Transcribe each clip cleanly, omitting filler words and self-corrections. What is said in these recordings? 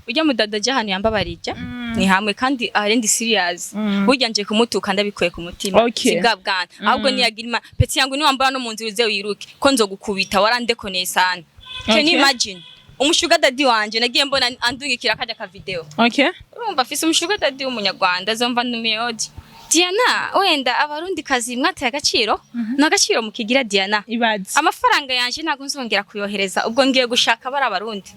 Ujya mudada aje ahantu yambabarija ni hamwe kandi ahari serious. Burya nje kumutuka ndabikuye ku mutima. Okay. Si bwa bwana, ahubwo niyagira imana petit yangu, niwambara no mu nzira uze wiruke ko nzogukubita, warandekoneye sana. Can you imagine umushuga daddy wanje nagiye mbona andungikira kajya ka video? Okay. Urumva afise umushuga daddy w'umunyarwanda, azomva ndumiye odi Diana, wenda abarundi kazi mwateye agaciro nta gaciro mukigira Diana. Ibaze. Amafaranga yanje ntabwo nzongera kuyohereza, ubwo ngiye gushaka bari abarundi.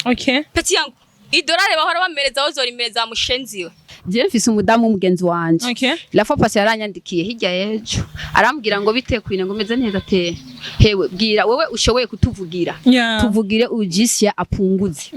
Okay. Petit yangu, idolari bahora bamereza aho zorimereza mushenzi we. Jewe mfise umudamu w'umugenzi wanje. Okay. La fois passée yaranyandikiye hirya y'ejo, arambwira ngo bite kwine, ngo meze neza, te hewe bwira wewe ushoboye kutuvugira. Tuvugire ujisia apunguze.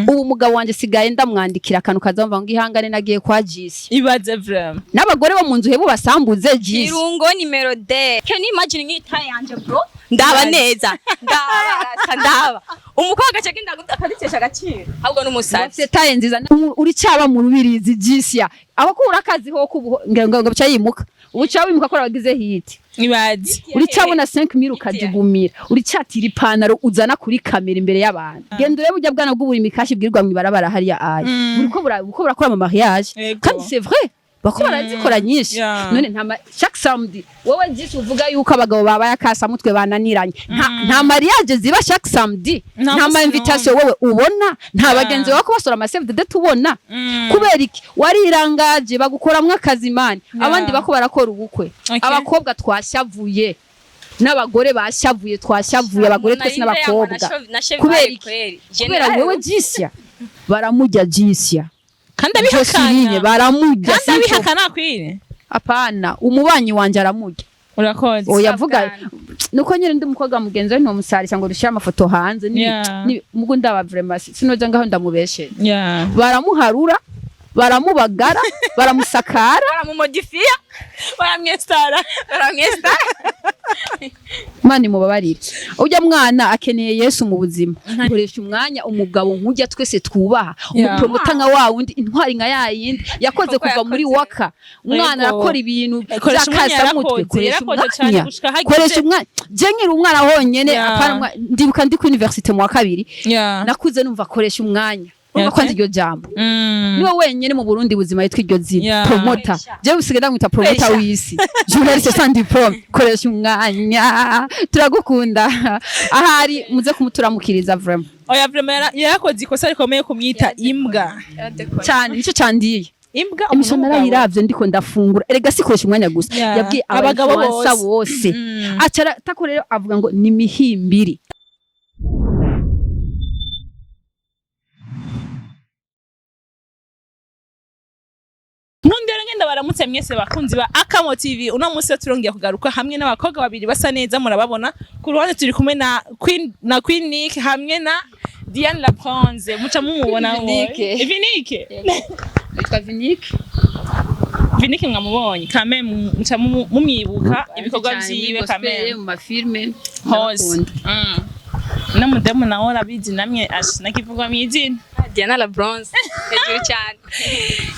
Ubu umugabo wanje sigaye ndamwandikira akantu kazamva ngo ihangane, nagiye kwa Jisia. Ibaze vraiment. N'abagore bo mu nzu hebu basambuze Jisia. Irungo nimero de, can you imagine nk'itaye yanje bro, ndaba neza, ndaba rasa, ndaba umukobwa agaca agenda akadutesha agaciro, ahubwo n'umusazi. Ufise taille nziza, uri cyaba mu rubirizi Jisia aho kura akazi ho kubu ngo ngo bica yimuka, ubu wimuka ko wagize hit. Ibaze. Uricabona 5000 ukajugumira, uricatira ipantaro uzana kuri kamera imbere y'abantu. Genda urebe burya bwana bw'uburimi kashi bwirirwa mw'ibarabara hariya aya, buriko buriko burakora ama mariage. Kandi c'est vrai, bako barazikora nyinshi. None nta chaque samedi wowe Jisi uvuga yuko abagabo babaye akasamutwe bananiranye, nta mariage ziba chaque samedi? Nta nta ma musi. invitation wowe ubona, nta bagenzi bawe ko basora ama CFDD tubona. Kubera iki warirangaje bagukoramwo akazi mani? Abandi bako barakora ubukwe. Abakobwa twashavuye n'abagore bashavuye, twashavuye abagore twese n'abakobwa. Kubera iki? Kubera wewe Jisya baramurya Jisya. Kandi Joseline abihakana. baramurya. Kandi Sivyo? abihakana kwine. Apana, umubanyi wanje aramurya. Urakoze. Oya, vuga nuko nyine ndi umukobwa mugenzi we, ntomusarisha ngo dushyire amafoto hanze ni mugo ndaba vraiment sinoja ngaho ndamubeshere. Baramuharura, baramubagara, baramusakara. Baramumodifiya. Baramwesitara. Baramwesitara. Imana imubabarire, ujya mwana akeneye Yesu mu buzima. Koresha umwanya, umugabo nk'ujya twese twubaha, umupromota nka wa wundi, intwari nka ya yindi yakoze Koko kuva muri yakoze. waka umwana arakora ibintu Koresha umwanya. by'akasamutwe. Yarakoze. Koresha Yarakoze cyane umwanya. gushika hageze. Koresha umwanya, je nkiri umwana honyene. Apana ndibuka ndi ku université mu wa kabiri. Nakuze numva koresha umwanya, urumva ko nzi iryo jambo. Niwe wenyene mu Burundi buzima yitwa iryo zina. Promoter. Jewe usigaye ndamwita promoter Koresha. w'isi, journaliste sans diplôme. Koresha umwanya, turagukunda, ahari muze kumuturamukiriza vraiment. Oya, vraiment yarakoze ikosa rikomeye kumwita imbwa. Cyane, nicyo candiye. Imbwa. Imisho umuntu w'umugabo. narayiravye ndiko ndafungura. Erega sikoresha umwanya gusa, yabwiye abagabo aba bose. bose. Acara tako rero avuga ngo ni mihimbiri. Nkundero ngenda baramutse mwese bakunzi ba Akamo TV. Uno munsi turongeye kugaruka hamwe n'abakobwa babiri basa neza, murababona ku ruhande. Turi kumwe na Queen, na Queen Nick hamwe na Diane La Bronze, muca mumubona wowe. Vinike. Vinike. Yitwa Vinike. Vinike mwamubonye kame, muca mumwibuka ibikorwa vyiwe kame mu mafilme. Hose. N'umudemu nawe arabizi namwe ashi nakivugwa mw'izina. Diana la Bronze hejuru cyane.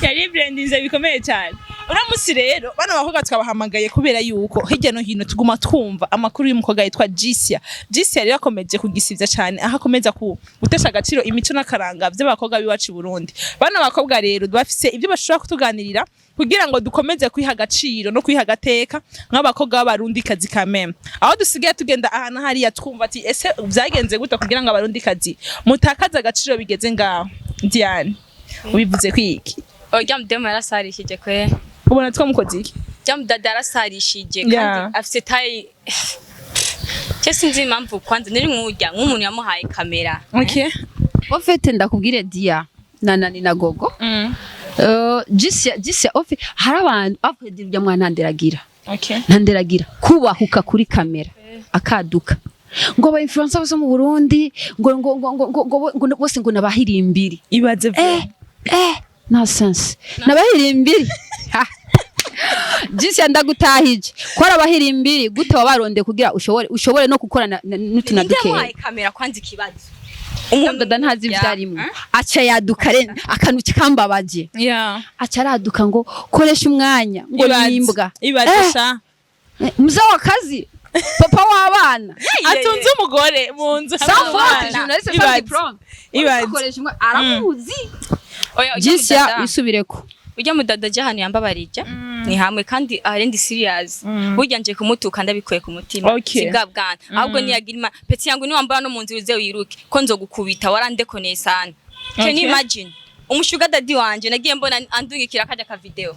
Yari brandinze bikomeye cyane. Uno munsi rero bano bakobwa twabahamagaye kubera yuko hirya no hino tuguma twumva amakuru y'umukobwa yitwa Jisia. Jisia rero akomeje kugisivya cyane, aho akomeza ku gutesha agaciro imico n'akaranga by'abakobwa b'iwacu i Burundi. Bano bakobwa rero bafise ibyo bashobora kutuganirira kugira ngo dukomeze kwiha agaciro no kwiha agateka nk'abakobwa b'abarundi kazi kameme, aho dusigaye tugenda ahantu hariya twumva ati ese vyagenze gute kugira ngo abarundi kazi mutakaze agaciro bigeze ngaho? Diane, ubivuze kwiki? Ujya mudemu yarasarishije kwe. Ubona twamukoze iki? Ujya mudada yarasarishije. Kandi afite taille cyo sinzi impamvu kwanza nari nk'ujya nk'umuntu yamuhaye kamera. Okay. En fait ndakubwire dia na nani na gogo. Jisia, Jisia en fait hari abantu afite ibyo mwana ntanderagira. Okay. Ntanderagira kubahuka kuri kamera akaduka ngo aba influencer bose mu Burundi ngo bose ngo nabahirimbiri. Ibaze. Eh, nonsense, nabahirimbiri. Jisia ndagutahije ko ari abahirimbiri gute wabarondeye kugira ushobore no gukora n'utuna Ninde dukeya. yamuhaye kamera kwanza, ikibazo? Dada ntazi Ya. ivyo arimwo, aca yaduka re akantu kikambabaje. Aca araduka ngo koresha umwanya, ngo Ibaze. nimbwa. Ibaze Eh. sha. Mzee wa kazi. Papa w'abana. Atunze umugore mu nzu hamwe Sans faute, n'umwana. journaliste sans Ibaze. diplôme. Ibaze. Akoresha umwe aramuzi. Oya, ujya Jisia mudada. isubireko. Ujya mudada ajya ahantu yambabarija ni hamwe, kandi ahari ndi serious. Burya nje kumutuka ndabikuye ku mutima. Si bwa bwana, ahubwo niyagira ima petit yangu, niwambara no mu nzira uze wiruke ko nzogukubita, warandekoneye sana. Can you imagine, umushuga daddy wanje nagiye mbona andungikira kajya ka video.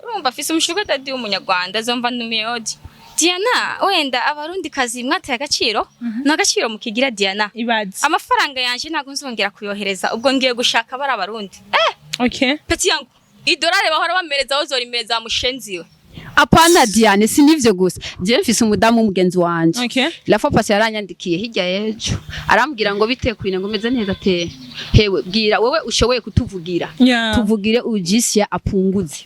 Urumva afise umushuga daddy w'umunyarwanda, azomva ntumiye odi Diana, wenda abarundi kazi mwateye agaciro n'agaciro mukigira Diana. Ibaze. Amafaranga yanje ntabwo nzongera kuyohereza, ubwo ngiye gushaka bari abarundi. Petit yangu, idolari bahora bamereza aho zorimereza mushenzi we. Apana Diane, si nivyo gusa. Je mfise umudamu w'umugenzi wanje. La fois passée yaranyandikiye hirya y'ejo. Arambwira ngo bite kwine, ngo meze neza te. Hewe bwira wewe ushoboye kutuvugira. Tuvugire ujisia apunguze.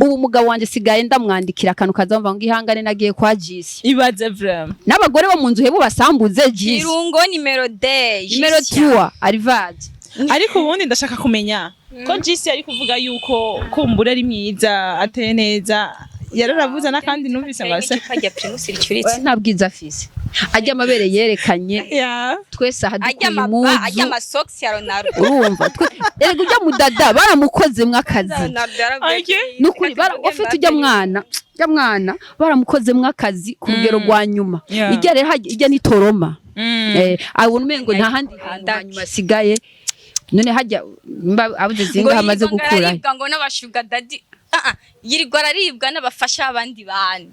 Ubu umugabo wanje sigaye ndamwandikira akantu kazamva ngo ihangane nagiye kwa Jisia. Ibaze vraiment. N'abagore bo mu nzu hebo basambuze Jisia. Irungo nimero de. Nimero 3 arrivage. Ariko ubundi ndashaka kumenya ko Jisi ari kuvuga yuko kumbura ari mwiza, ateye neza, yararavuze n'akandi numvise ngo ase Kajya Primus ricuritse. Oya, nta bwiza afise. Ajya amabere yerekanye twese aha Ajya dukuye amaba ajya impuzu. amasocks ya Ronaldo. Urumva erega ujya mudada baramukozemwo akazi. Ronaldo yaravuye. Nukuri ufite ujya mwana baramukozemwo akazi ku rugero rwa nyuma. Ijya rero ijya ni trauma. Abona umengo nta handi hantu hanyuma asigaye. None hajya mba abuze Ngo zingahe amaze yirirwa ngo gukura? araribwa ngo n'abashuga daddy. Ah ah, yirirwa araribwa n'abafasha abandi bantu.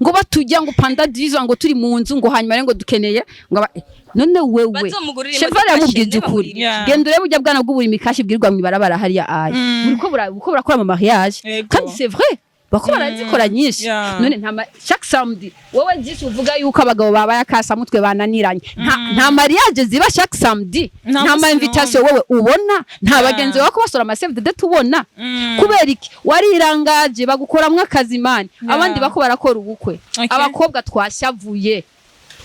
Ngo batujya ngo panda dizo ngo turi mu nzu, ngo hanyuma rero ngo dukeneye ngo none wewe Bazomugurira Cheval imodoka yamubwije shene ukuri. bamugurire. Genda urebe ujya bwana bw'uburimi kashi bwirirwa mw'ibarabara hariya aya. Buriko burakora ama mariage. Kandi c'est vrai, bako barazikora nyinshi. None nta chaque samedi wowe jisi uvuga yuko abagabo babaye akasamutwe bananiranye, nta mariage ziba chaque samedi? Nta Nta ma musi. invitation wewe ubona? Nta bagenzi bawe ko basora ama CFDD tubona? Kubera iki warirangaje bagukoramwo akazi mani? Abandi bako barakora ubukwe. Abakobwa twashavuye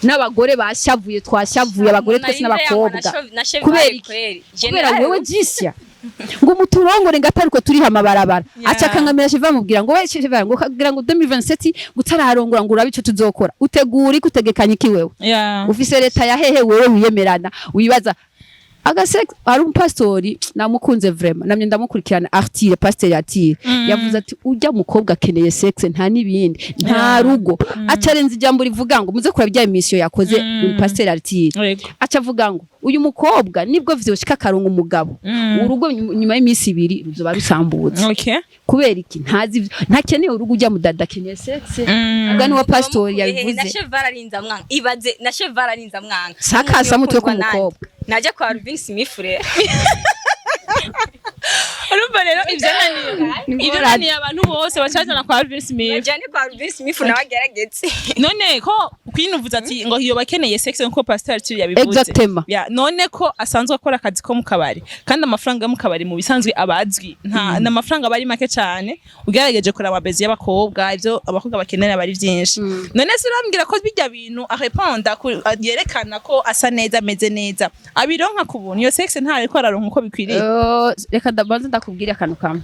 n'abagore bashavuye, twashavuye abagore twese n'abakobwa. Kubera iki? Kubera wewe jisya ngo muturongore ngo atari ko turiha amabarabara. Aca akangamira Cheva, amubwira ngo we Cheva, ngo kagira ngo 2027 gutararongora ngo urabe ico tuzokora. Utegura iki? Utegekanya iki wewe? Ufise leta ya hehe wewe wiyemerana wibaza agase? Ari umupastori namukunze vraiment, namye ndamukurikirana, Artire, pasteur Artire. Yavuze ati ujya mukobwa akeneye sexe, nta n'ibindi, nta rugo. Acarenza ijambo rivuga ngo muze kuraba ibya mission yakoze pasteur Artire. Aca avuga ngo uyu mukobwa nibwo vyoshika akaronga umugabo, urugo nyuma y'iminsi 2 ruzoba rusambutse. Kubera iki? Ntazi ntakeneye urugo. Ujya mudada akeneye sexe. Ubwo wa pastori yabivuze. Na Cheval arinza mwanga, ibaze, na Cheval arinza mwanga. Sakasa mutwe k'umukobwa. Najya kwa Alvin Smith rero. Urumva rero ivyananiye abantu bose bacazana kwa Alvin Smith. Najyane kwa Alvin Smith nawe agerageze. None ko Queen uvuze ati ngo yoba akeneye sex nkuko Pastor Arthur yabivuze. Exactement. Ya, none ko asanzwe akora akazi ko mu kabari, kandi amafaranga yo mu kabari mu bisanzwe abazwi nta n'amafaranga aba ari make cyane ugerageje kuraba amabezi y'abakobwa, ivyo abakobwa bakenera aba ari byinshi. None se urambwira ko bijya bintu areponda yerekana ko asa neza, ameze neza, abironka ku buntu? Iyo sex nta ariko araronka uko bikwiriye? Reka ndabanza ndakubwira akantu kamwe.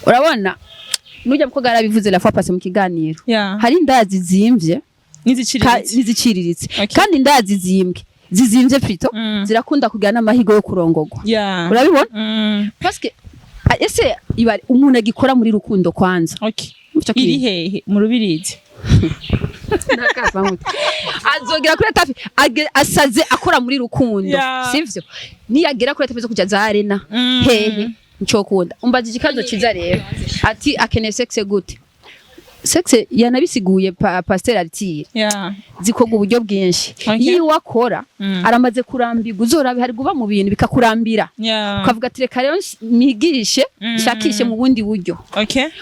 Urabona nujya mukobwa yarabivuze la fois passée mu kiganiro. Hari indaya zizimvye n'iziciriritse. N'iziciriritse. Kandi indaya zizimvye plutôt zirakunda kugira n'amahigo yo kurongogwa. Urabibona? Parce que ese iba umuntu agikora muri rukundo kwanza. Ico Iri kintu. hehe mu Rubirizi? Azogera kuri étape asaze akora muri rukundo. Sivyo? Niyagera kuri étape zo kuja za arena hehe ncokunda. Umbajije ikibazo ciza rero, ati akeneye sexe gute? Sexe yanabisiguye pasteur Artire. Zikorwa uburyo bwinshi. Iyo akora aramaze kurambirwa, uzorabe hari guba mu bintu bikakurambira, ukavuga ati reka rero nigishe nshakishe mu bundi buryo.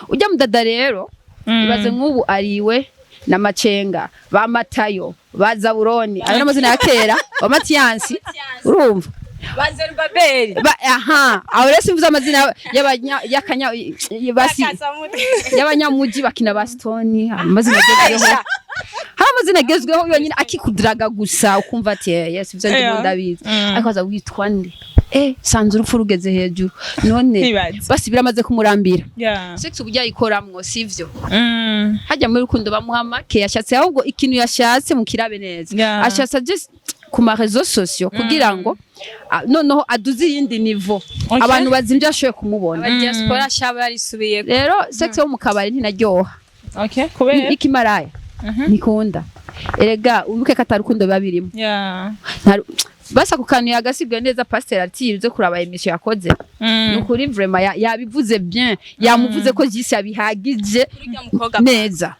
Ujya mudada rero ibaze nk'ubu ariwe na Macenga, ba Matayo, ba Zaburoni, ayo n'amazina ya kera, ba Matiyansi, urumva? Ba Zerubabeli. Aha aho rero simvuze amazina y'abanya y'akanya basi y'abanyamuji bakina ba Stone, amazina agezweho. Hari amazina agezweho yonyine akikudiraga gusa ukumva ati "Eh, yes, ivyo ndimo ndabizi." Ariko aza witwa nde? Sanze urupfu rugeze hejuru none. Ntibaze. Basi biramaze kumurambira. Sex uburyo ayikoramwo sivyo. Hajya muri rukundo bamuha make yashatse, ahubwo ikintu yashatse mukirabe neza. Ashatse just ku ma réseaux sociaux kugira ngo noneho aduze iyindi niveau. Abantu bazimvye ashoboye kumubona. Aba diaspora shaba yarisubiye. Rero sex yo mu kabari ntinaryoha. Okay, kubera? Ikimaraya ntikunda. Erega wibuke ko atari urukundo biba birimo. Basa ku kantu yagasigaye neza. Pasteur ati uze kuraba émission yakoze. Ni ukuri vraiment yabivuze bien, yamuvuze ko jisi yabihagije Uriya mukobwa neza.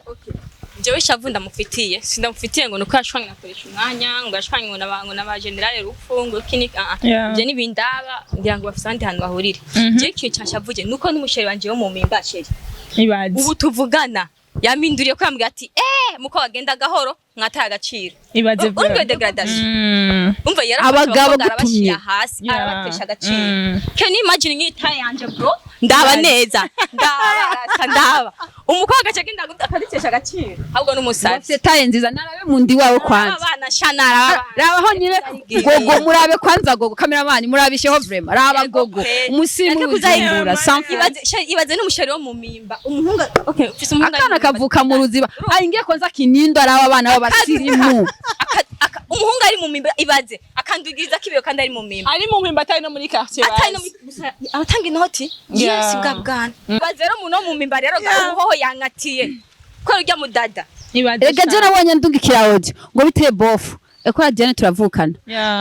Jewe ishavu ndamufitiye, sindamufitiye ngo nuko yashwanye nakoresha umwanya, ngo yashwanye ngo naba général rupfu, ngo iki ni ah. Ivyo nibindaba, ngira ngo bafise ahandi hantu bahurira. Jewe ikintu canshavuje nuko n'umu chéri wanje wo mu mpimba, chéri, Ibaze. ubu tuvugana yaminduriye ko yambwira ati muko bagenda gahoro, mwataye agaciro. Ibaze. Urumva dégradation? Umva, yarafashe Abagabo abakobwa arabashira gutumye. hasi, arabatesha agaciro. Can you imagine nk'itaye yanje, bro? Ndaba neza, ndaba rasa, ndaba umukobwa agaca agenda akadutesha agaciro, ahubwo n'umusazi. Ufite taille nziza, narabe mundi wawe kwanza. Abana sha, naraba. Raba honyine gogo, murabe kwanza gogo, cameraman murabisheho vraiment, raba gogo umusimu uzimbura sans. Ibaze sha, ibaze n'umu chéri wo mu mimba, umuhungu, okay, ufise umuhungu Akana kavuka mu ruziba, aingiye kwanza Kinindo, araba abana b'abasirimu. Umuhungu ari mu mimba, ibaze akandugiriza kibiyo kandi ari mu mimba. Ari mu mpimba, atari no muri quartier. Atari no Bazi. Gusa abatanga inoti. Yes, bwa bwana, ibaze rero umuntu wo mu mimba rero, uhoho yankatiye ko urya mudada. Ibaze. Erega je nabonye ndungikira audio ngo biteye bofu eko Diane turavukana.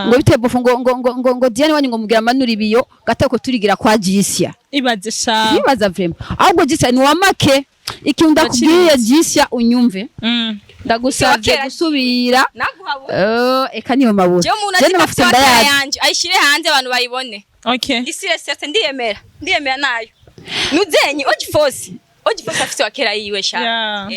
Ngo biteye bofu, ngo Diane wanyu ngo mugira amanura ibiyo gatako turigira kwa Jisia. Ibaze sha. Yibaza vraiment, ahubwo Jisia ni wa make. Ikintu ndakubwiye Jisia, unyumve, ndagusabye gusubira Naguhabu. Eka niyo mabura. Jewe umuntu Je azi n'amafoto ko ndayazi. yanje ayishire hanze abantu bayibone. Isi yose ndiyemera, ndiyemera nayo nuzenye ojifosi, ojifosi afise wakera yiwe sha.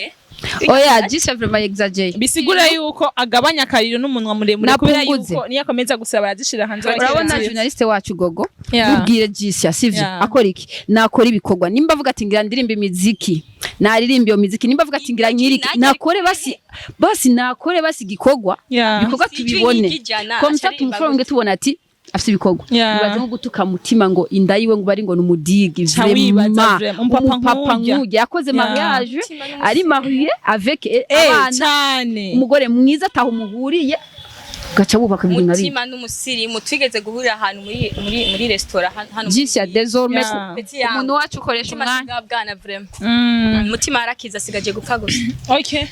Oya, Jisia vraiment exagéré. Bisigura yuko agabanya akariro n'umunwa muremure kubera Napunguze. yuko niyo akomeza gusaba arazishira hanze. Urabona journaliste wacu gogo, mubwire Jisia sivyo? Akora iki, nakora ibikorwa. Nimba avuga ati ngira ndirimba imiziki, naririmba iyo miziki. Nimba avuga ati ngira nyiriki, nakore basi, basi nakore basi igikorwa. Ibikorwa Ijwi tubibone. n'ijana, Comme ça aca aririmba. tumuforonge tubona ati afite ibikorwa. Ibaze nko gutuka mutima ngo inda yiwe ngo bari ngo numudigi. Ca wibaza vraiment. vraiment, umupapa umupapa nk'urya. nk'urya yakoze mariage, Mutima n'umusizi. ari marié avec abana, Cyane. umugore mwiza ataho umuhuriye, ugaca wubaka ibintu nka bibiri. Mutima n'umusirimu twigeze guhurira ahantu muri restaurant hano. Jisia désormais Petit yangu. umuntu wacu ukoresha Mutima umwanya. siga bwana vraiment. Mutima arakiza, asigaje gupfa gusa. Okay.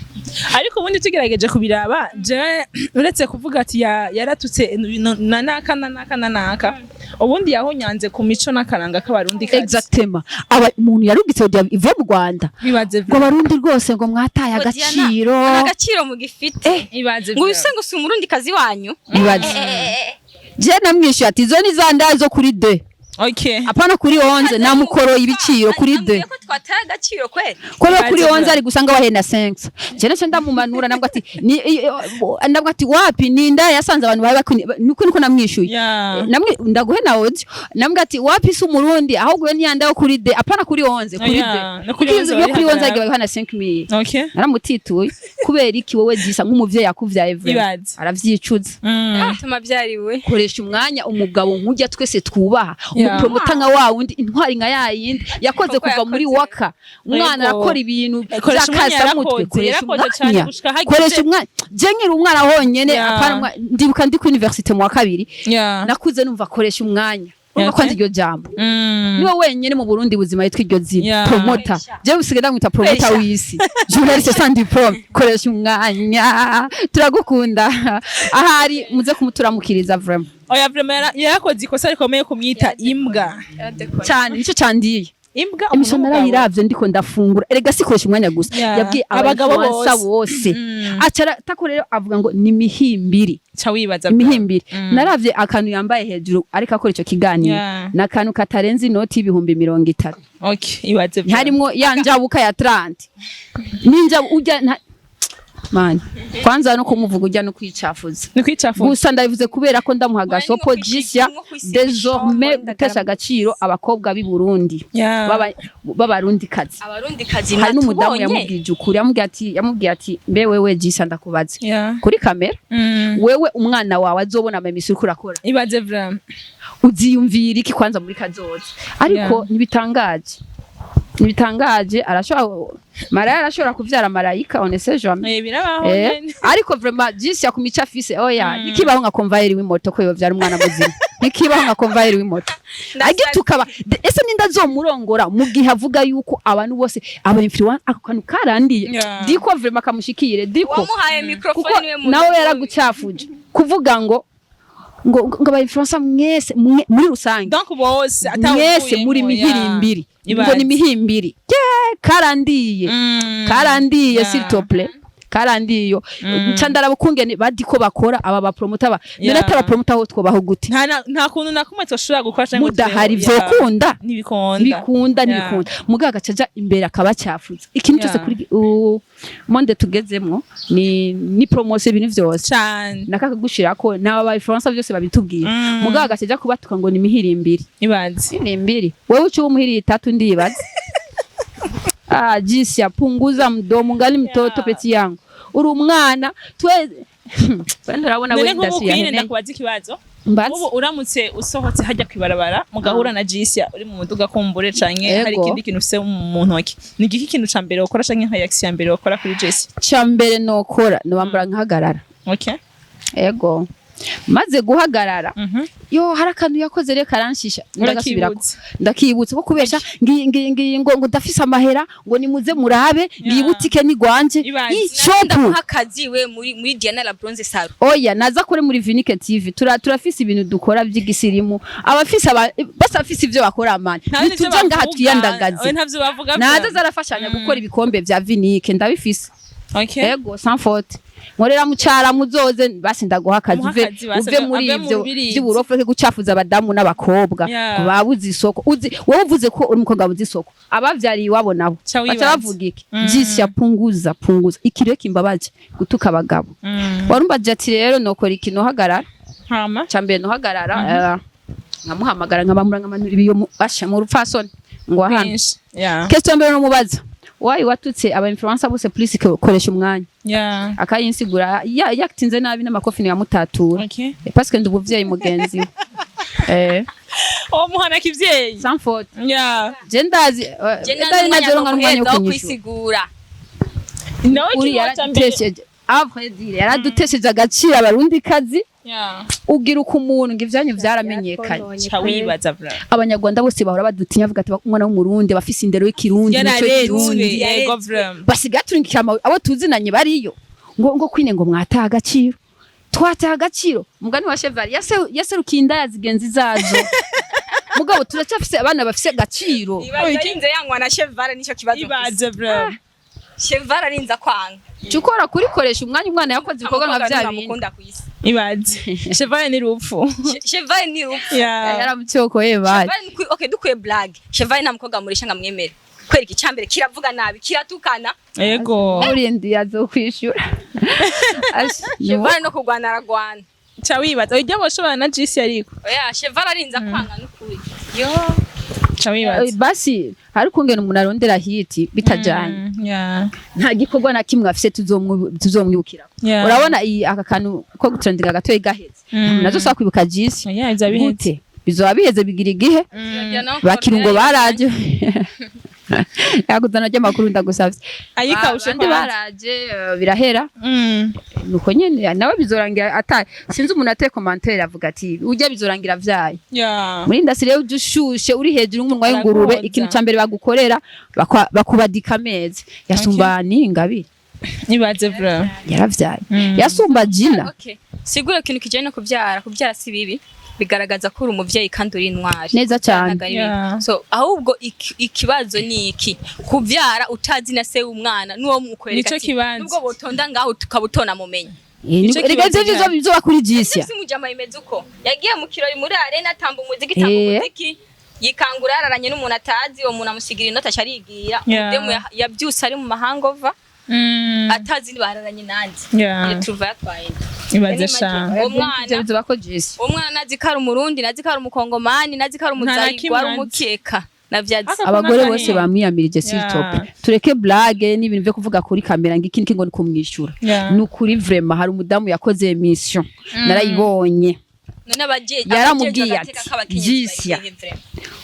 Ariko ubundi tugerageje kubiraba, je uretse kuvuga ati yaratutse na naka na naka na naka, ubundi yahonyanze ku mico n'akaranga k'abarundi kazi. Exactement, aba umuntu yarugitse audio ivuye mu Rwanda Ibaze. ngo abarundi rwose ngo mwataye Ngo Diana, agaciro. nta agaciro mugifite. Ibaze. Ngo ubise ngo si umurundi kazi wanyu. Ibaze. Je namwishuye ati izo ni za ndaya zo kuri deux, apana kuri 11. Namukoroye ibiciro kuri deux. Ambwiye ko twataye agaciro kweli. Kubera kuri Ibaze. 11 ari gusanga wahenda 5. Je naco ndamumanura, nabwo ati ni nabwo ati wapi, ni indaya yasanze abantu bari bakuni niko namwishuye. Namwe ndaguhe na audio, namwe ati wapi, si umurundi, ahubwo we ntiyanda yo kuri deux, apana kuri 11, kuri deux. No kuri Kuko 11 iyo kuri 11 bari agiye hana 5000. Naramutituye kubera iki wowe gisa nk'umuvyeyi yakuvyaye vraiment? Ibaze. Aravyicuza. Tuma byariwe. Koresha umwanya, umugabo nk'ujya twese twubaha, umupromota nka wa wundi, intwari nka yayindi yakoze Koko kuva muri yakoze. waka umwana arakora ibintu Koresha umwanya. by'akasamutwe. Yarakoze, Koresha yarakoze cyane umwanya, gushika hageze. koresha umwanya. Je nkiri umwana honyene, apana ndibuka ndi ku université mu wa kabiri, nakuze numva koresha umwanya. Urumva kwanza iryo jambo, niwe wenyene mu Burundi buzima yitwa iryo zina. Promoter. Koresha. Je usigaye ndamwita promoter Koresha. w'isi, journaliste sans diplôme. Koresha umwanya, turagukunda, ahari muze kumuturamukiriza vraiment. Oya, vraiment yarakoze ikosa rikomeye kumwita imbwa. Cyane, nico candiye. Imbwa Emission umuntu w'umugabo. narayiravye ndiko ndafungura. Erega sikoresha umwanya gusa, yabwiye Abagabo aba bose. bose. Acara tako rero avuga ngo ni mihimbiri. Ca wibaza. Imihimbiri. Naravye akantu yambaye hejuru ariko akora ico kiganiro, ni akantu katarenze inoti y'30,000. Okay, ibaze. Ntiharimwo ya njabuka ya 30 n'injabu ujya Man, kwanza no kumuvuga ujya no kwicafuza. Ni kwicafuza. Gusa ndabivuze kubera ko ndamuha Oya, ni gasopo. nko kwisiga- Jisya nko kwisiga désormais ishombo. gutesha agaciro abakobwa b'i Burundi, Yeah. b'abarundi kazi. Abarundi kazi. Hari n'umudamu mwatubonye. yamubwije ukuri, yamubwiye ati: "Mbe wewe Jisya, ndakubaze Yeah. kuri kamera, wewe umwana wawe azobona ama émission uriko urakora, Ibaze vraiment. uziyumvira iki kwanza muri kazoza?" Ariko ntibitangaje, arashobora, maraya arashobora kuvyara marayika, on ne sait jamais. Eh, birabaho nyene. Ariko vraiment Jisya ku mico afise, oya, ntikibaho nka convoyeur w'imoto ko yovyara umwana muzima, ntikibaho nka convoyeur w'imoto agituka ese ninda azomurongora mu gihe avuga yuko abantu bose aba influence? Ako kantu karandiye. Diko vraiment kamushikire diko. Wamuhaye microphone Kuko niwe muntu nawe mubi. yaragucafuje kuvuga ngo aba influencer mwese muri rusange, Donc bose mwese muri mihirimbiri, ngo ni mihimbiri. Ye, karandiye, karandiye. S'il te plaît, karandiye iyo. Nca ndaraba ukungene badiko bakora aba bapromota ba none ataba promota aho twobaho gute? Nta kuntu na kumwe twashobora gukora canke ngo Mudahari tubeho. Yeah. vyokunda? Ntibikunda. Ntibikunda. Ntibikunda. Mugabo agaca aja imbere akabacafuza ikintu cyose. Kuri monde tugezemwo ni promotion, ibintu vyose Cane. nakakagushirako n'aba ba influencer byose babitubwira. Mugabo agaca aja kubatuka ngo ni mihirimbiri. Ibaze. Mihirimbiri, wewe uca umuhiri itatu, ndibaza. Ah, Jisya, punguza mdomo, ngali mtoto. Petit yangu, uri umwana, twe wenda urabona None we nk'ubu ndasi kwine yahene. ndakubaza ikibazo. Mbaza. Ubu uramutse usohotse hajya kwibarabara mugahura na Jisya uri mu muduga kumbure canke hari ikindi kintu ufise mu ntoki, ni igiki kintu ca mbere wokora canke nka reaction ya mbere wokora kuri Jisya? Ca mbere nokora, nobambura nkahagarara. Ego, maze guhagarara, yo, hari akantu yakoze rero karanshisha, ndagasubirako. Urakibutse. Ndakibutse ko kubesha ngiyi ngiyi ngiyi ngo ndafise amahera, ngo nimuze murabe ngiyi butike ni gwanje. Ibaze. Ishopu. Ndamuha akazi we muri Diana la Bronze Salon. Oya, naza kuri muri Vinike TV, turafise ibintu dukora by'igisirimu, abafise bose bafise ivyo bakora mani. Nta n'ivyo Nituja ngaha bavuga. twiyandagaze. Oya, ntavyo bavuga. Naza zarafashanya gukora ibikombe vya Vinike, ndabifise. Ego, sans faute, nkorera mucara, muzoze basi ndaguha akazi. Umuha Uve akazi, basi uve muri ave mu ivyo rubirizi. vy'uburofu, reke gucafuza abadamu n'abakobwa. Babuze isoko, uzi wowe uvuze ko uri umukobwa wabuze isoko, abavyariye iwabo nabo Ca baca wibaza. bavuga iki? Jisya, punguza, punguza. Ikiriyo kimbabaje gutuka abagabo. Warumbaje ati rero nokora iki? Nohagarara. Hama. Ca mbere nohagarara, nkamuhamagara, nkabamura, nkamanura ibiyo basha mu rupfasoni ngo hano. Kwinshi. Yeah. Question mbere nomubaza: wayi watutse aba influencer bose, please koresha umwanya. Akayinsigura, yatinze nabi n'amakofi yamutatura. Parce que ndi umuvyeyi mugenzi we. Oh, muhana kivyeyi. Sans faute. Je ndazi Je ndazi nazoronka n'umwanya wo wo kunyishura. kwisigura. Nawe Uri ikintu ca mbere. yaradutesheje, à vrai dire, yaradutesheje agaciro abarundi kazi. Ugira uko umuntu ngo ivyanyu vyaramenyekanye. Ca wibaza vraiment. Abanyarwanda bose bahora badutinya, bavuga ati umwana w'umurundi bafise indero y'ikirundi, imico Yararetswe. y'ikirundi. Yego vraiment. Basigaye turungikira abo tuzinanye bariyo ngo kwine ngo mwataha agaciro, twataha agaciro. Umugani wa Cheval yaserukiye indaya zigenzi zazo, mugabo turacyafise abana bafise agaciro. Ibaze arinze yangwa na Chevale, nico kibazo mfise. Ibaze vraiment. Chevale arinze kwanga. Jya ukora kurikoresha umwanya, umwana yakoze ibikorwa nka bya bindi. Mukunda kwisi. Ibaze. Chevale ni rupfu. Chevale ni rupfu. Yaramucokoye bari. Chevale ni okay, dukwiye blague. Chevale nta mukobwa murisha ngo amwemere. Kwereka icambere kiravuga nabi, kiratukana. Yego. Urindi azokwishura. Chevale no kurwana aragwana. Ca wibaza. Ujya boshobora na Jisi ariko. Oya, Chevale arinze kwanga n'ukuri. Yo. Ca wibaza. Basi hari ukungena umuntu arondera hit bitajanye. Nta gikorwa na kimwe afise tuzomwibukira. Urabona iyi aka kantu ko gutrendinga gatoyi gaheze, nazo saba kwibuka Jisi. Yeah, iza biheze. Gute bizoba biheze, bigira igihe bakirungo baraje yakuzana ry'amakuru, ndagusavye. Ayikawushe. Abandi baraje, birahera. Nuko nyene nawe bizorangira ata sinzi umuntu ateye commentaire avuga ati ujya bizorangira vyaye. Muri industry rero ujya ushushe uri hejuru nk'umunwa w'ingurube, Barakoza. ikintu ca mbere bagukorera bakubadika amezi yasumba ni ingabire. Ibaze vraiment. Yaravyaye yasumba Jina. Okay. Sigura ikintu kijanye no kuvyara, kuvyara si bibi. Bigaragaza ko uri umuvyeyi kandi uri intwari. Neza cyane. Ntabwo ari bibi. So ahubwo ikibazo ni iki: kuvyara utazi na se w'umwana n'uwo mukwereka Nico ati, kibanza. nubwo botonda ngaho tukaba utonamumenya. Nico Rega kibazo ivyo gihari. bizoba kuri Jisya. Ese mujama imeze uko yagiye mu kirori muri arena, atamba umuziki, atamba umuziki, yikangura yararanye n'umuntu atazi, uwo muntu amusigira inoti, aca arigira. Umudemu yabyutse ari mu mahanga ova. Atazi bararanye nande. Tuva yatwaye inda. Ibaze sha. Uwo mwana Ivyo bizoba ko Jisi. Uwo mwana nazi ko ari Umurundi, nazi ko ari Umukongomani, nazi ko ari Nta na Umuzayirwa, kimwe ari azi. umukeka navyazi. Aka- Abagore Nani? bose bamwiyamirije, s'il te plaît, tureke blague n'ibintu vyo kuvuga kuri kamera ngo iki niki, ngo ni kumwishura. Ni ukuri, vraiment, hari umudamu yakoze émission, narayibonye. None abaje Yaramubwiye ati, "Jisia."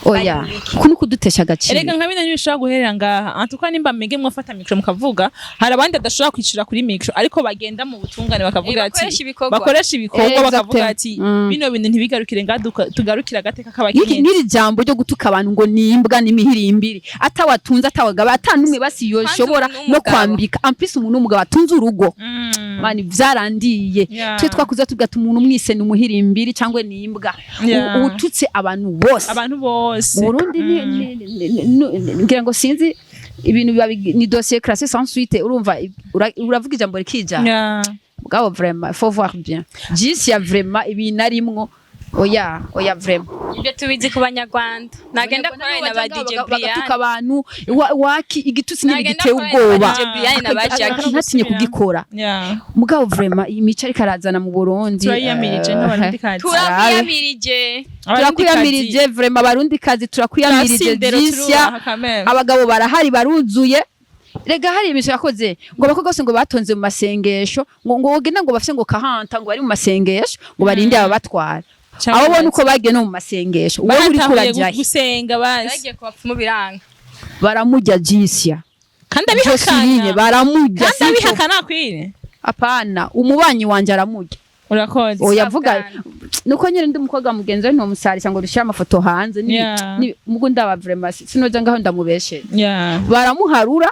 Oya, kuno kudutesha agaciro. Erega nka bino ntibishobora guherera ngaha. Antuka nimba mwege mwafata micro mukavuga, hari abandi badashobora kwicara kuri micro ariko bagenda mu butungane bakavuga ati Bakoresha ibikorwa. Bakoresha ibikorwa, bakavuga ati bino bintu ntibigarukire ngaha, tugarukire agateka k'abakenyezi. N'iri jambo ryo gutuka abantu ngo ni imbwa n'imihirimbiri, atawatunze, atawagaba, atanumwe basi yoshobora umuntu no w'umugabo. kwambika, en plus umuntu w'umugabo atunze urugo. Mani, vyarandiye. Twe twakuze tuvuga ati umuntu umwise ni umuhirimbiri cyangwa ni imbwa. Ututse abantu bose. Abantu bose. Mu Burundi ngira ngo sinzi ibintu biba ni dossier classé sans suite. Urumva, uravuga ijambo rikija. Mugabo vraiment, faut voir bien Jisi ya vraiment ibintu arimwo. Oya, oya, vraiment. Ibyo tubizi ku Banyarwanda. Nagenda korana na ba DJ Brian. Bagatuka abantu waki igitutsi nyine Nagenda giteye korana na ubwoba. ba DJ Brian na ba Jackie. Ntatinye kugikora. Mugabo vraiment, iyi mico ariko arazana mu Burundi, Turayiyamirije nk'Abarundikazi. Turakwiyamirije. Turakwiyamirije vraiment, Abarundikazi, turakwiyamirije Jisya. Abagabo barahari, baruzuye. Rega hari imico yakoze ngo abakobwa bose ngo batonze mu masengesho, ngo wogenda ngo bafise ngo kahanta, ngo bari mu masengesho, ngo barinde ababatwara. Abo bona uko bagiye no mu masengesho, wowe uriko urajahe? Gusenga basi. Bagiye ku bapfumu biranga. Baramurya Jisya. Kandi Joseline abihakana. baramurya. Kandi Sicyo. abihakana kwire. Apana, umubanyi wanje aramurya. Urakoze. Oya, vuga. Bwana. Nuko nyine ndi umukobwa mugenzi we, ntomusarisha ngo dushyire amafoto hanze ni mugo ndaba vraiment sinoja ngaho ndamubeshere. Baramuharura,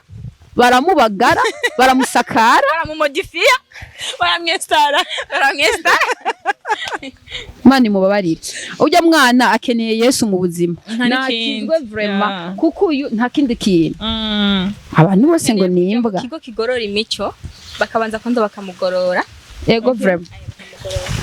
baramubagara, baramusakara. Baramumodifiya. Baramwesitara. Baramwesta. Imana imubabarire. Ujya mwana akeneye Yesu mu buzima. Nta n'ikindi. Nakizwe vraiment, kuko uyu nta kindi kintu. Abantu bose ngo ni imbwa. Ikigo kigorora imico, bakabanza kwanza bakamugorora. Ego, vraiment.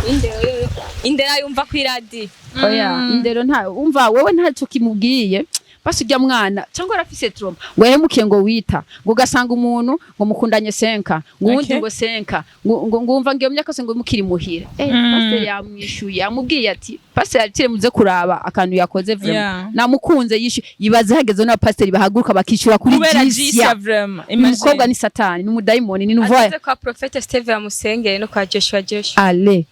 Indero indero yumva ku iradi. Oya, indero nta umva wewe ntacyo kimubwiye. Basi ujya mwana cyangwa arafise trauma ngo yahemukiye, ngo wita ngo ugasanga umuntu ngo mukundanye senka, ngo uwundi ngo senka, ngo ngumva ngo iyo myaka yose ngo mukiri muhira. Pasiteri yamwishuye, yamubwiye ati pasiteri atire muze kuraba akantu yakoze vraiment. Namukunze yishuye. Yibaze hageze n'abapasiteri bahaguruka bakishyura kuri Kubera Jisya. Jisya, vraiment. Uyu mukobwa ni satani, ni umudayimoni, ni nuvoya. Ageze kwa Prophète Steve yamusengere no kwa Joshua Joshua. Ale.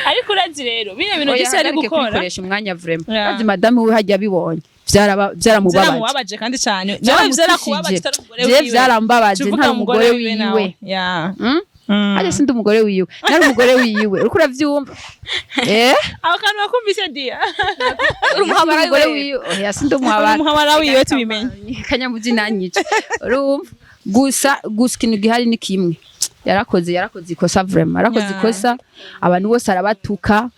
Ariko urazi rero bino bintu Oya, Jisya ari hagarike gukora. kwikoresha umwanya vraiment. Maze madame we hajya abibonye, byaramubabaje. Byaramubabaje kandi cyane. Nawe byarakubabaje utari umugore Je wiwe. byarambabaje. Tuvuga Ntari umugore nawe. wiwe. Mm? Hajya sindi umugore wiwe, nari umugore wiwe, uriko uravyumva, eh? Aho kantu wakumvise, dia? Uri umuhabara Umugore wiwe. wiwe, oya, sindi umuhabara. Umuhabara wiwe, tubimenye. Kanyamuji nanyica. Urumva, gusa gusa ikintu gihari ni kimwe: yarakoze ikosa vraiment, yarakoze ikosa. Abantu bose arabatuka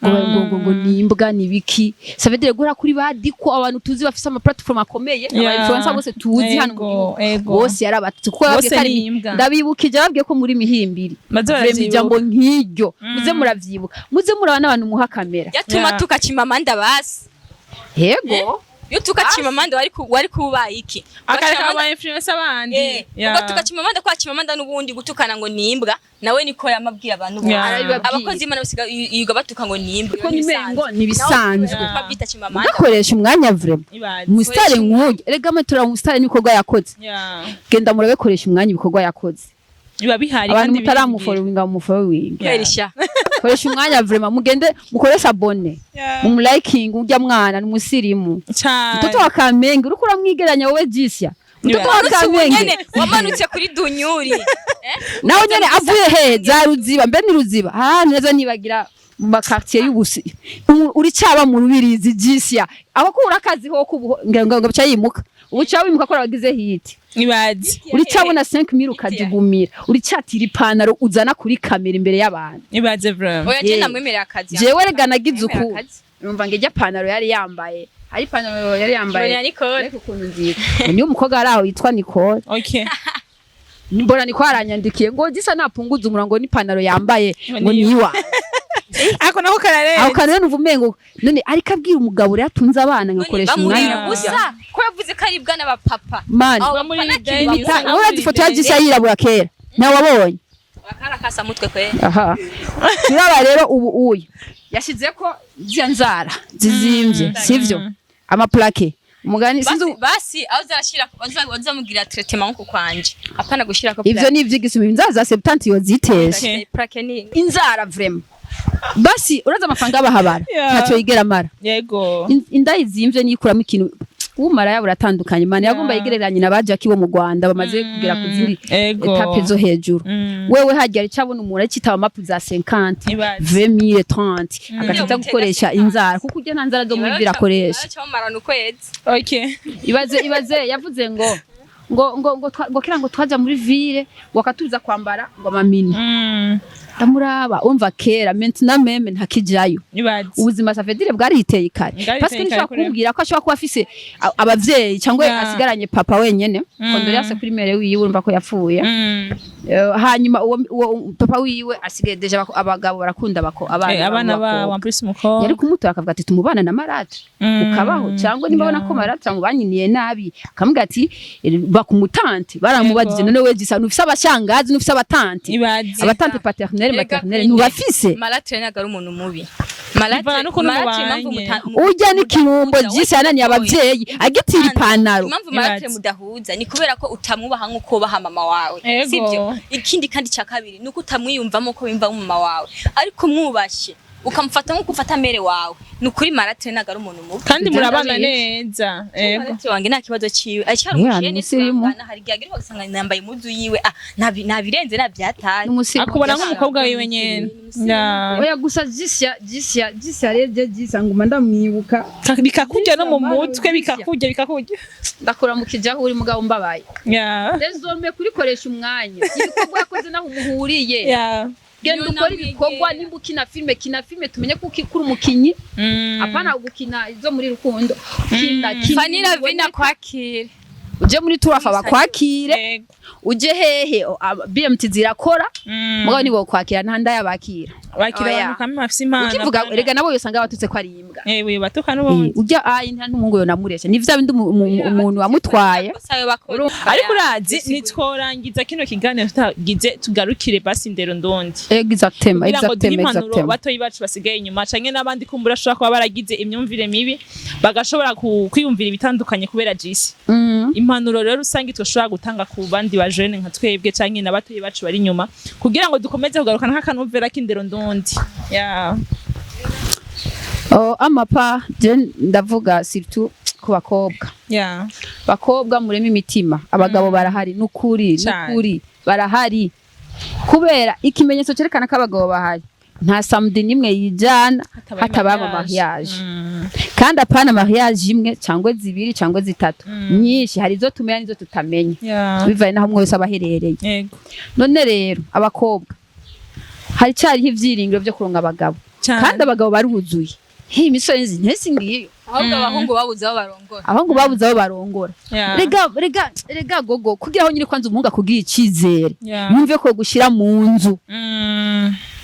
ngo ni imbwa, ni biki. Ça veut dire guhera kuri badiko, abantu tuzi bafise ama platform akomeye, aba influencer bose tuzi hano mu gihugu, bose yarabatutse kuko yababwiye Bose ko ari ni imbwa. Ndabibukije, ababwiye ko muri mihimbiri. Baze Vraiment, baravyibuka. ijambo nk'iryo muze muravyibuka, muze muraba n'abantu muha kamera. Yatuma tukakimamanda basi. Yego. Iyo tukakimamanda wari kubaye iki? Akareka aba influencer bandi. Ubwo tukakimamanda kwa kimamanda n'ubundi gutukana ngo ni imbwa, nawe niko yamabwiye abantu bose. Arabibabwiye. Abakozi b'Imana basiga yiga batuka ngo ni imbwa. Kuko nimengo ni ibisanzwe. Babyita kimamanda. Ugakoresha umwanya vraiment. Ibaze. Umusitari nk'uyu, erega amatora umusitari n'ibikorwa yakoze. Genda murabekoresha umwanya ibikorwa yakoze. Biba bihari Abantu kandi. mutaramufollowinga, mumufollowinga. Kwerisha. Koresha umwanya vraiment, mugende mukoresha abonner, mumuliking. Ujya mwana ni umusirimu. Cyane. Mtoto wa Kamenge, uriko uramwigeranya wowe Jisya, mtoto wa Wamanutse ubu Kamenge. nyene, wamanutse kuri dunyuri. Nawe nyene avuye he za Ruziba, mbe ni Ruziba ah neza, nibagira mu makartier y'ubusi. Uri caba mu Rubirizi, Jisya, aho ko urakazi ho kubu ngira ngo bica yimuka, ubu ca wimuka ko abagize hiti. Ibaze. Uri cabona 5000 ukajugumira, uri catira ipantaro uzana kuri kamera imbere y'abantu. Ibaze vraiment. Oya, je namwemerera akazi. Jewe rega nagize uku Namwemerera akazi. numva ngo ijya panaro yari yambaye, hari ipantaro yari yambaye. Mbona Nicole. Ariko ukuntu nziza niyo umukobwa ari aho yitwa Nicole. Mbona niko aranyandikiye ngo gisa napunguza umurango n'ipantaro yambaye ngo Niyo. niwa. Ako nako Aho kararenze. kantu rero numva umengo none ariko abwira umugabo rero atunze abana ngakoresha Bamurira umwanya. ubusa ko yavuze ko aribwa n'abapapa. Mani Abo Bamurira papa ideni, nakiri usanga urazi ifoto ya Jisi yirabura kera nawe wabonye? Akarakasa mutwe kwe. Aha turaba rero ubu uyu yashize ko ziriya nzara zizimvye, sivyo? Ama plaques umugani sinzi. Basi basi aho uzashira uzamugira traitement nko kwanje, apana gushira ko. Ivyo ni ivy'igisumi, inzara za septante yozitesha. Okay. Plaque ni Inzara vraiment, basi uraza amafaranga y'abahabara ntacyo yigera amara. Inda izimvye niyikuramo ikintu umara yabo uratandukanye mani yagomba yegereranye na ba Jackie bo mu Rwanda bamaze kugera ku zindi étapes zo hejuru. Wewe hajya aricabona umuntu aricitaba mapu za 50, Ibaze. 20,000, 30, agaca gukoresha inzara kuko ujya nta nzara zo muri vira akoresha. Baracamarana ukwezi. Ibaze, ibaze yavuze ngo kira ngo twaja muri ville ngo akatuza kwambara ngo amamini. Ndamuraba umva kera, maintenant même ntakijayo. Ibaze. Ubuzima ça veut dire bwariteye kare. Bwariteye Parce que kare nishobora kuri- kumbwira ko ashobora kuba afise abavyeyi cyangwa asigaranye papa wenyene. Condoléances kuri mère wiwe, urumva ko yapfuye. Hanyuma uwo papa wiwe asigaye déjà abagabo barakunda bako abana Abana babo b'abakobwa. En plus umukobwa. Yari kumutora akavuga ati tumubana na maratre ukabaho, cyangwa niba abona ko maratre amubanyiniye nabi akamubwira ati bakumutante baramubajije. None we gisa nufise abashangazi, nufise abatante? Ibaze. Abatante paternelle, Erega maternelle, Queen, ntubafise? Maratre ntabwo ari umuntu mubi. Bivana n'ukuntu Maratre impamvu mubanye. Urya n'ikirumbo mudahuza, gisa yananiye abavyeyi agitira ipantaro. Impamvu maratre Ibaze. mudahuza ni kubera ko utamwubaha nk'uko wubaha mama wawe. Sibyo? Ikindi kandi cya kabiri ni uko utamwiyumvamo ko wiyumvamo mama wawe, ariko umwubashye ukamufata nk'uko ufata mère wawe, ni ukuri maratre ntabwo ari umuntu mubi. Kandi murabana Ndabizi. neza. Ego. Maratre wange nta kibazo ciwe, acyari Yeah, umukene. ni umusirimu. Turangana, hari igihe agira ugasanga yambaye impuzu yiwe, ah nabirenze nabyataye. N'umusirimu. Akubona nk'umukobwa wiwe nyene. Yeah. Oya, gusa jisya jisya jisya revye jisya nguma ndamwibuka. Bikakurya no mu Jisya, mutwe. Jisya. Bikakurya, bikakurya. Ndakuramukije aho uri mugabo mbabaye. Désormais kurikoresha umwanya ibikorwa yakoze naho umuhuriye. Genda Niyo ukore namwegera. ibikorwa, nimba ukina filime, kina filime tumenye ko ukuri umukinyi. Apana gukina izo muri rukundo, kina kina. Fanira vina kwakira. Uje muri turafa bakwakire. Uje hehe BMT zirakora. Mugabo nibo kwakira nta ndayabakira. Bakira Oya. abantu kamwe bafise impano. Ukivuga apana. erega nabo yosanga batutse ko ari imbwa. Ewe batuka n'ubundi. Ujya ayi nta n'umuhungu yonamuresha ni vya bindi umuntu wamutwaye. Ariko urazi nitworangiza kino kiganiro tutagize tugarukire basi indero ndondi Exactement. kugira ngo duhe Exactement. impanuro Exactement. batoyi bacu basigaye inyuma canke n'abandi kumbura ashobora kuba baragize imyumvire mibi bagashobora kwiyumvira ibitandukanye kubera jisi. Impanuro rero rusange twashobora gutanga ku bandi ba jeunes nka twebwe canke na batoyi bacu bari inyuma kugira ngo dukomeze kugarukana nk'akanovera k'indero ndondi, yeah. Oh, amapa je ndavuga surtout ku bakobwa. Bakobwa, mureme imitima, abagabo barahari nukuri. Cane. Nukuri barahari, kubera ikimenyetso cyerekana ko abagabo bahari, nta samedi nimwe yijana hatabaye ama mariage. Kandi apana mariage imwe cyangwa zibiri cyangwa zitatu, nyinshi. Hari izo tumenya n'izo tutamenya bivaye n'aho umwe wese aba aherereye. None rero abakobwa, hari cyariho ibyiringiro byo kuronga abagabo. Cane. Kandi abagabo baruzuye hi imisore nzi ntesi ngiyo. Ahubwo abahungu babuze aho barongora. Abahungu babuze aho barongora. Rega rega rega gogo kugira aho nyine kwanza umuhungu akugira icizere yumve ko gushyira mu nzu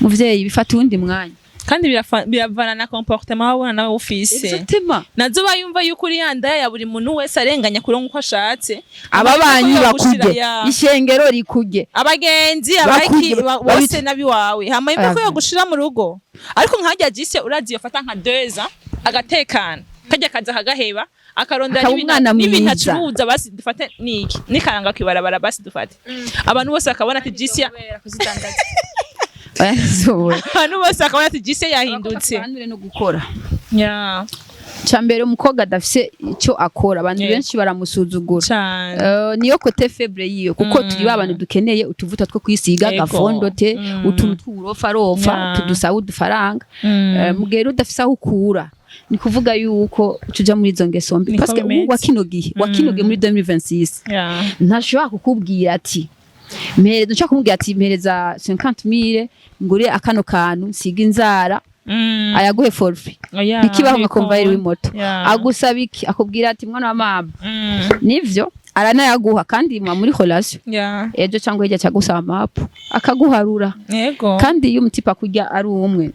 muvyeyi bifata uwundi mwanya. Kandi biravana na comportement wabona nawe ufise. Exactement. Nazo bayumva yuko uri yandaya ya buri muntu wese arenganya kuronka uko ashatse. Ababanyi Amahirwe yo gushira bakurye, ishengero rikurye, abagenzi abaki bakurye, bose nabiwawe hama yumva ko Ah. yogushira mu rugo, ariko nkajya jise urazi yofata nka 2 ans agatekana kajya kaza akagaheba akarondera Akaba umwana n'ibintu mwiza. acuruza. Basi dufate niki nikaranga kwibarabara, basi dufate abantu bose bakabona ati jise, Oya, abantu bose bakabona ati jise yahindutse. bahanure no gukora. Ca mbere umukobwa adafise icyo akora abantu benshi baramusuzugura. Cane. Niyo côté faible yiyo kuko turi ba bantu dukeneye utuvuta two kwisiga, agafondote, utuntu tw'uburofarofa tudusaba udufaranga. Mu gihe rero udafise aho ukura ni kuvuga yuko tuja muri izo ngeso mbi. Niko Parce que umuhungu wa bimeze. kino gihe, wa kino gihe muri 2026, ntashobora kukubwira ati mpereza, nshobora kumubwira ati mpereza 50,000 ngure akano kantu nsiga inzara, ayaguhe for free. Oya, Ntikibaho nka bikunda. convoyeur w'imoto. Agusaba iki? Akubwira ati mwana wa mama. Nivyo aranayaguha kandi muba muri relation. Ejo cyangwa hirya cyagusaba mapu akaguharura. Kandi iyo umutipa kurya ari umwe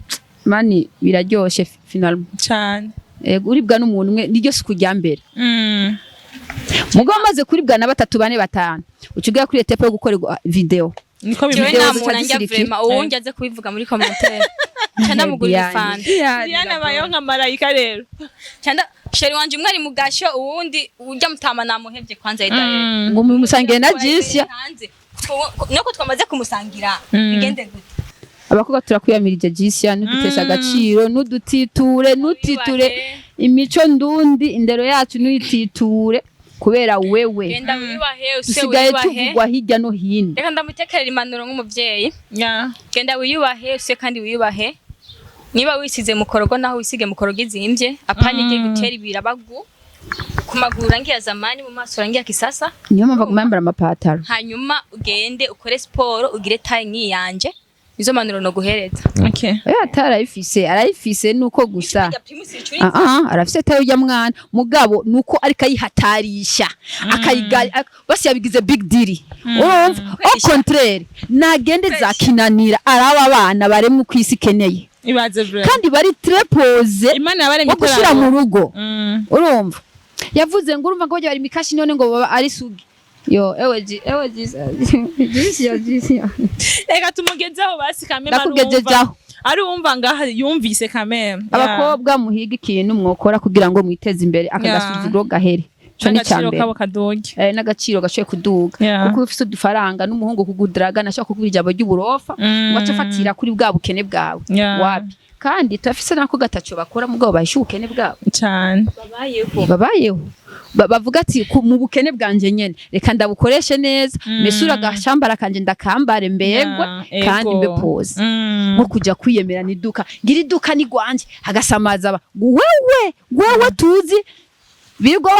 Mani, biraryoshe finalement. Cyane. Ego, uribwa n'umuntu umwe niryo suku rya mbere. Mugabo amaze kuribwa na batatu, bane, batanu, uca ugera kuri étape yo gukorerwa video. Niko Jewe bimeze. Video nta zica muntu anjya zisirikira. vraiment, uwundi aze kubivuga muri commentaire, ca ndamugurira ifanta. Diana abayeho nka marayika rero. Ca chéri wanje umwe ari mu gasho, uwundi urya mutama namuhevye kwanza yedaye. Ngo mumusangire na Jisia. Nuko twamaze kumusangira, bigende gute? Abakobwa turakwiyamirije. Jisia, ntudutesha agaciro, ntudutiture, ntutiture imico ndundi, indero yacu ntuyititure kubera wewe. Genda wiyubahe use. Dusigaye Wiyubahe. tuvugwa hirya no hino. Reka ndamutekerera impanuro nk'umuvyeyi. Yeah. Genda wiyubahe use kandi wiyubahe. Niba wisize mukorogo, naho wisige mukorogo izimvye, apana igiye gutera ibirabagu ku maguru, rangi ya zamani, mu maso rangi ya kisasa. Niyo mpamvu aguma yambara amapataro. Hanyuma ugende ukore siporo, ugire taille nk'iyanje. Nizo mpanuro no guhereza. Okay. Oya, atarayifise, arayifise, nuko gusa Irya Primus icuritse. Ah, ah, arafise taille urya mwana, mugabo nuko ariko ayihatarisha akayiga basi yabigize big deal, urumva? Au contraire, nagende zakinanira araba abana baremwe uko isi ikeneye. Ibaze vrai. Kandi bari très posé Imana yabaremye wo gushira mu rugo. Urumva yavuze ngo urumva ngo bajya bari mikashi, none ngo baba ari sugi yo. Ewe ji, ewe ji, ji ji. Reka tumugezeho basi kameme. Ndakugejejaho. Arumva ngaha yumvise kameme. Abakobwa, muhiga ikintu mwokora kugira ngo mwiteze imbere, aka gasuzuguro gahere. Ico ni N'agaciro icambere. kabo kadoge. N'agaciro gashoboye kuduga. Kuko iyo ufise udufaranga, n'umuhungu kugudaraga nashobora kukubwira ijambo ry'uburofa ngo ace afatira kuri bwa bukene bwawe. Wapi, kandi turafise nako gataco bakora mugabo bahisha ubukene bwabo. Cyane. Babayeho. Babayeho. Bavuga ati: "Mu bukene bwanje nyene reka ndabukoreshe neza, mesura agashambara kanje ndakambare mbegwe kandi mbe posée." Nko kuja kwiyemera iduka, ngira iduka ni gwanje, agasamaza aba wewe wewe tuzi birirwa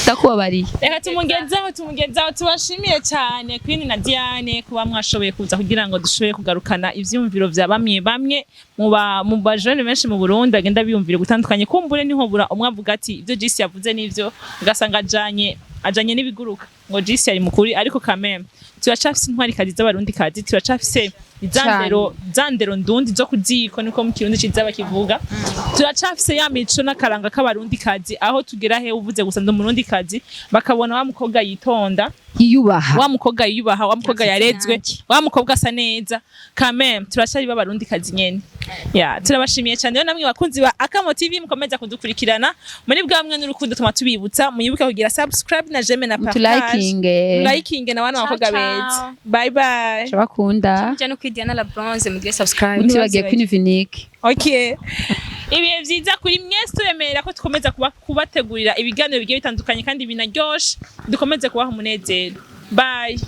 ndakubabariye. Reka tumugezeho, tumugezeho. Tubashimiye cyane Queen na Diane kuba mwashoboye kuza kugira ngo dushobore kugarukana ivyumviro vya bamwe bamwe mu bajene benshi mu Burundi bagenda biyumvira gutandukanye. Kumbure niho bura umwe avuga ati ibyo Jisi yavuze nivyo, ugasanga ajanye n'ibiguruka ngo Jisi yari mukuri. Ariko kameme turacafise intwari kazi z'abarundi kazi, turacafise izandero zandero ndundi zo kuziko, niko mu Kirundi ciza bakivuga. Turacafise ya mico n'akaranga k'abarundi kazi, aho tugera he uvuze gusa ndi umurundi kazi, bakabona wa mukobwa yitonda, yiyubaha, wa mukobwa yiyubaha, wa mukobwa yarezwe, Nanjye. wa mukobwa asa neza. Kameme turacari b'abarundi kazi nyene. Ya, turabashimiye cyane rero namwe bakunzi ba Akamo TV mukomeza kudukurikirana muri bwamwe n'urukundo. Tuma tubibutsa muyibuke kugira subscribe na j'aime na partage, mutulayikinge. Likinge na wana Ciao, bakobwa ciao. beza. Bye bye. Turabakunda. Mujya no kuri Diana la Bronze mugire subscribe. Mutibagiye Queen Vinique. Okay. Ibihe vyiza kuri mwese. Tubemerera ko dukomeza kubategurira ibiganiro bigiye bitandukanye kandi binaryoshe, dukomeze kubaha umunezero. Bye.